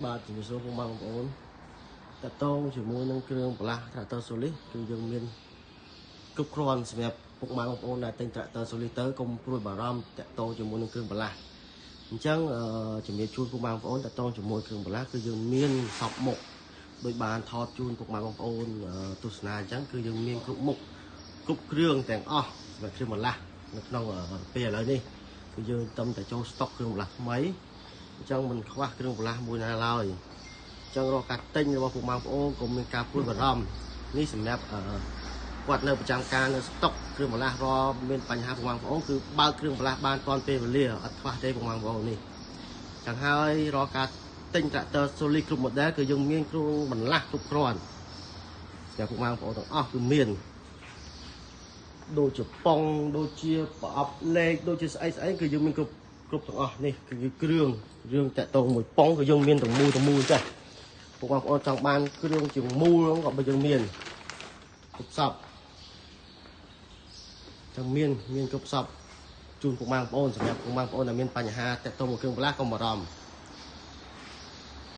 បាទជំរាបសួរពុកម៉ែបងប្អូនតកតងជាមួយនឹងគ្រឿងបន្លាស់ត្រាក់ទ័រសូលីសគឺយើងមានគ្រប់គ្រាន់សម្រាប់ពុកម៉ែបងប្អូនដែលទិញត្រាក់ទ័រសូលីសទៅកុំព្រួយបារម្ភតកតងជាមួយនឹងគ្រឿងបន្លាស់អញ្ចឹងជំរាបជូនពុកម៉ែបងប្អូនតកតងជាមួយគ្រឿងបន្លាស់គឺយើងមានសពមុខដោយបានថតជូនពុកម៉ែបងប្អូនទស្សនាអញ្ចឹងគឺយើងមានគ្រប់មុខគ្រប់គ្រឿងទាំងអស់សម្រាប់គ្រឿងបន្លាស់នៅក្នុងពេលឥឡូវនេះគឺយើងតំតែចូលស្តុកគ្រឿងបន្លាស់ថ្មីអញ្ចឹងមិនខ្វះគ្រឿងបន្លាស់មួយណាឡើយអញ្ចឹងរាល់ការទិញរបស់ពុកម៉ែបងប្អូនក៏មានការព្រួយបារម្ភនេះសម្រាប់គាត់នៅប្រចាំការនៅស្តុកគ្រឿងបន្លាស់រាល់មានបញ្ហាពុកម៉ែបងប្អូនគឺបើកគ្រឿងបន្លាស់បានទាន់ពេលវេលាអត់ខ្វះទេពុកម៉ែបងប្អូននេះចឹងហើយរាល់ការទិញត្រាក់ទ័រ Solis គ្រប់ model គឺយើងមានគ្រឿងបន្លាស់គ្រប់គ្រាន់សម្រាប់ពុកម៉ែបងប្អូនទាំងអស់គឺមានដូចជាប៉ុងដូចជាប្រអប់លេខដូចជាស្អីស្អីគឺយើងមានគ្រប់គ្រប់ទាំងអស់នេះគឺគ្រឿងរឿងតាក់ទងមួយប៉ុងគឺយើងមានទាំងមូលទាំងមូលចេះពុកបងប្អូនចង់បានគ្រឿងជាមូលហ្នឹងក៏បើយើងមានគ្រប់សពចឹងមានមានគ្រប់សពជូនពុកម៉ែបងប្អូនសម្រាប់ពុកម៉ែបងប្អូនដែលមានបញ្ហាតាក់ទងមួយគ្រឿងបន្លាស់កុំបារម្ភ។